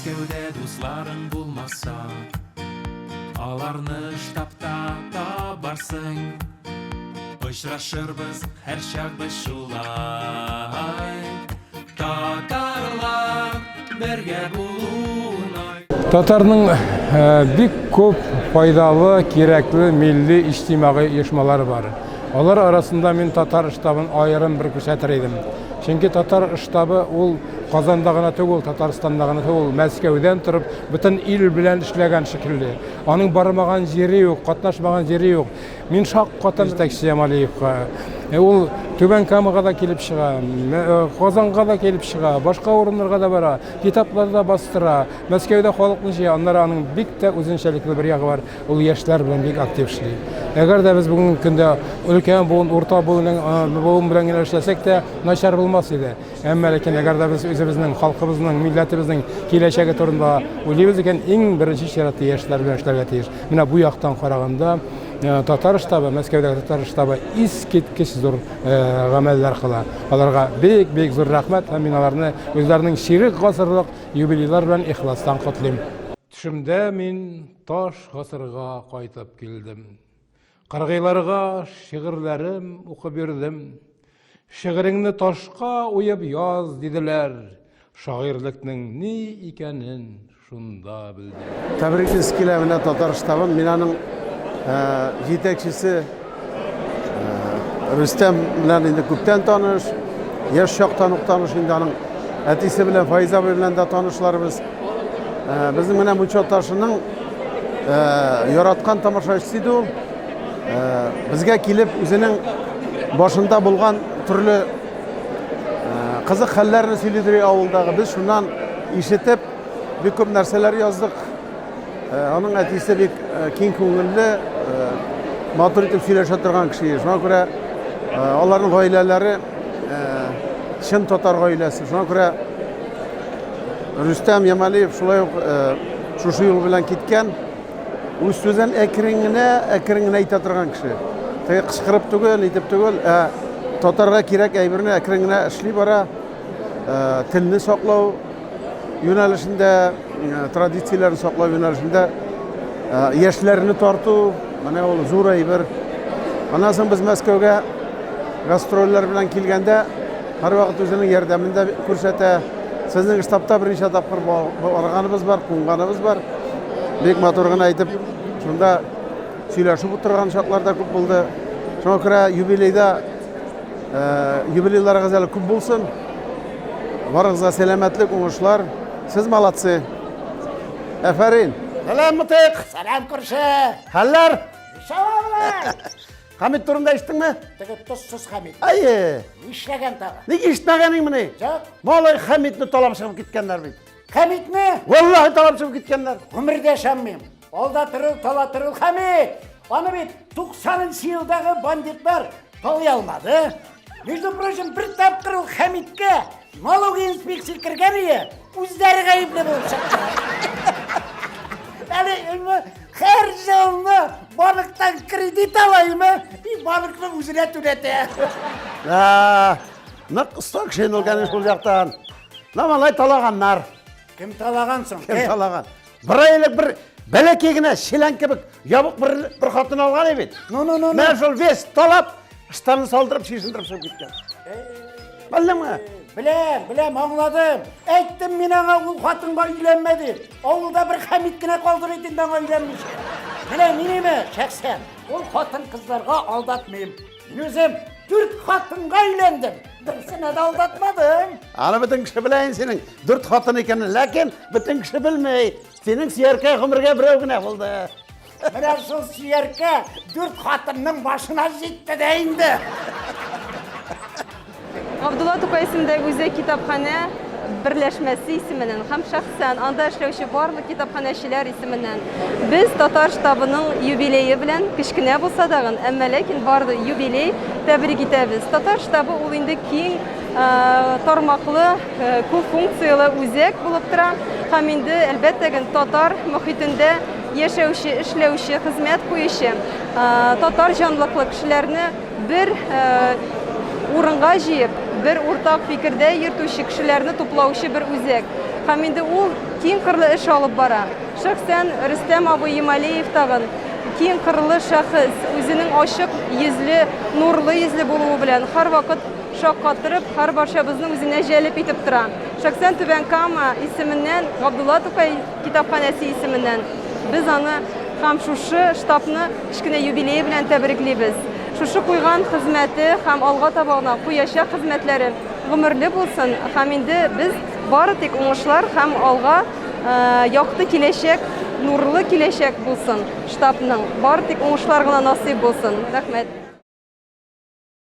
Мәскәүдә дусларың булмаса, Аларны штабта табарсың. Очрашырбыз һәрчак без шулай. Татарлар бергә булунай. Татарның бик күп файдалы, кирәкле милли иҗтимагый оешмалары бар. Алар арасында мин татар штабын аерым бер күрсәтер идем. Чөнки татар штабы ул Казанда гына түгел, Татарстанда гына түгел, Мәскәүдән торып бөтен ил белән эшләгән шикелле. Аның бармаган җире юк, катнашмаган җире юк. Мин шаккатам җитәкче Ямалиевка. Ул Түбән Камага да килеп чыга, Казанга да килеп чыга, башка урыннарга да бара, китаплар да бастыра, Мәскәүдә халыкны җыя. Аннары аның бик тә үзенчәлекле бер ягы бар, ул яшьләр белән бик актив эшли. Әгәр дә без бүгенге көндә өлкән буын, урта буын белән генә эшләсәк тә, начар булмас иде. Әмма ләкин әгәр дә без үзебезнең халкыбызның, милләтебезнең киләчәге турында уйлыйбыз икән, иң беренче чиратта яшьләр белән эшләргә тиеш. Менә бу яктан караганда, татар штабы, Мәскәүдәге татар штабы искиткеч зур гамәлләр кыла. Аларга бик-бик зур рәхмәт һәм мин аларны үзләренең чирек гасырлык юбилейлар белән ихластан котлыйм. Төшемдә мин таш гасырга кайтып килдем. Кыргыйларга шигырьләрем укып йөрдем. Шигыреңне ташка уеп яз, диделәр. Шагыйрьлекнең ни икәнен шунда белдем. Тәбриклисе килә менә татар штабын. Мин аның җитәкчесе Рөстәм белән инде күптән таныш. Яшь чактан ук таныш инде аның әтисе белән Фаиз абый белән дә танышларбыз. Безнең менә Мунча ташының яраткан тамашачысы иде ул. Безгә килеп үзенең башында булган төрле кызык хәлләрне сөйлидер авылдагы. Без шуннан ишетеп бик күп нәрсәләр яздык. Аның әтисе бик киң күңелле, матур итеп сөйләшә торган кеше. Шуңа күрә аларның гаиләләре чын татар гаиләсе. Шуңа күрә Рөстәм Ямалиев шулай ук шушы юл белән киткән. Үз сүзен әкрен генә, әкрен генә әйтә торган кеше. Теге кычкырып түгел, нитеп түгел, ә татарга кирәк әйберне әкрен генә эшли бара. Телне саклау юнәлешендә, традицияләрне саклау юнәлешендә яшьләрне тарту, менә ул зур әйбер. Аннан соң без Мәскәүгә гастрольләр белән килгәндә, һәрвакыт үзенең ярдәмен дә күрсәтә. Сезнең штабта берничә тапкыр барганыбыз бар, кунганыбыз бар. Бик матур гына итеп шунда сөйләшеп утырган чаклар да күп булды. Шуңа күрә юбилейда юбилейларыгыз әле күп булсын. Барыгызга сәламәтлек, уңышлар. Сез молодцы. Әфәрин. Сәлам, Мутык. Сәлам, күрше. Хәлләр? Сәлам. Хамит турында ишеттеңме? Теге тозсыз Хамит. Әйе. Нишләгән тагы? Ник ишетмәгәнең мени? Юк. Малай Хамитны талап чыгып киткәннәр бит. Хамитны? Валлаһи талап чыгып киткәннәр. Гомердә ышанмыйм. Алдатырыл, талатырыл Хамит. Аны бит 90 елдагы бандитлар талый алмады. Между прочим, бер тапкыр ул Хәмиткә налоговый инспекция кергән ие, үзләре гаепле булып чыкты. Әле һәр елны банктан кредит ала име, и банкны үзенә түләтә. Да, нык оста кеше инде ул, конечно, ул яктан. На малай талаганнар. Кем талаган соң? Кем талаган? Бер ай элек бер бәләкәй генә челән кебек ябык бер, бер хатын алган иде бит. Ну, ну, ну, ну. Менә шул вес талап, ыштанын салдырып, чишендереп чыгып киткән. Белдеңме? Беләм, беләм, аңладым. Әйттем мин аңа ул хатынга өйләнмә дип. Авылда бер Хәмит кенә калды бит инде аңа өйләнмичә. Менә минеме, шәхсән, ул хатын-кызларга алдатмыйм. Мин үзем дүрт хатынга өйләндем. Берсенә дә алдатмадым. Аны бөтен кеше белә инде синең дүрт хатын икәнен, ләкин бөтен кеше белми. Синең сөяркә гомергә берәү генә булды. Менә шул сөяркә дүрт хатынның башына җитте дә инде. Габдулла Тукай исемендәге үзәк китапханә берләшмәсе исеменнән һәм шәхсән анда эшләүче барлык китапханәчеләр исеменнән без татар штабының юбилее белән кечкенә булса дагын, әмма ләкин барды юбилей тәбрик итәбез. Татар штабы ул инде киң тармаклы, күп функцияле үзәк булып тора һәм инде әлбәттә татар мохитендә яшәүче, эшләүче, хезмәт куючы татар җанлыклы кешеләрне бер урынга җыеп, бер уртак фикердә йөртүче кешеләрне туплаучы бер үзәк. Һәм инде ул киң кырлы эш алып бара. Шәхсән Рөстәм абый Ямалеев тагын киң кырлы шәхес, үзенең ачык йөзле, нурлы йөзле булуы белән һәрвакыт шаккатырып, һәрбарчабызны үзенә җәлеп итеп тора. Шәхсән Түбән Кама исеменнән, Габдулла Тукай китапханәсе исеменнән без аны һәм шушы штабны кечкенә юбилее белән тәбриклибез. Шушы куйган хезмәте һәм алга таба гына куячак хезмәтләре гомерле булсын һәм инде без бары тик уңышлар һәм алга якты киләчәк, нурлы киләчәк булсын штабның. Бары тик уңышлар гына насыйп булсын. Рәхмәт.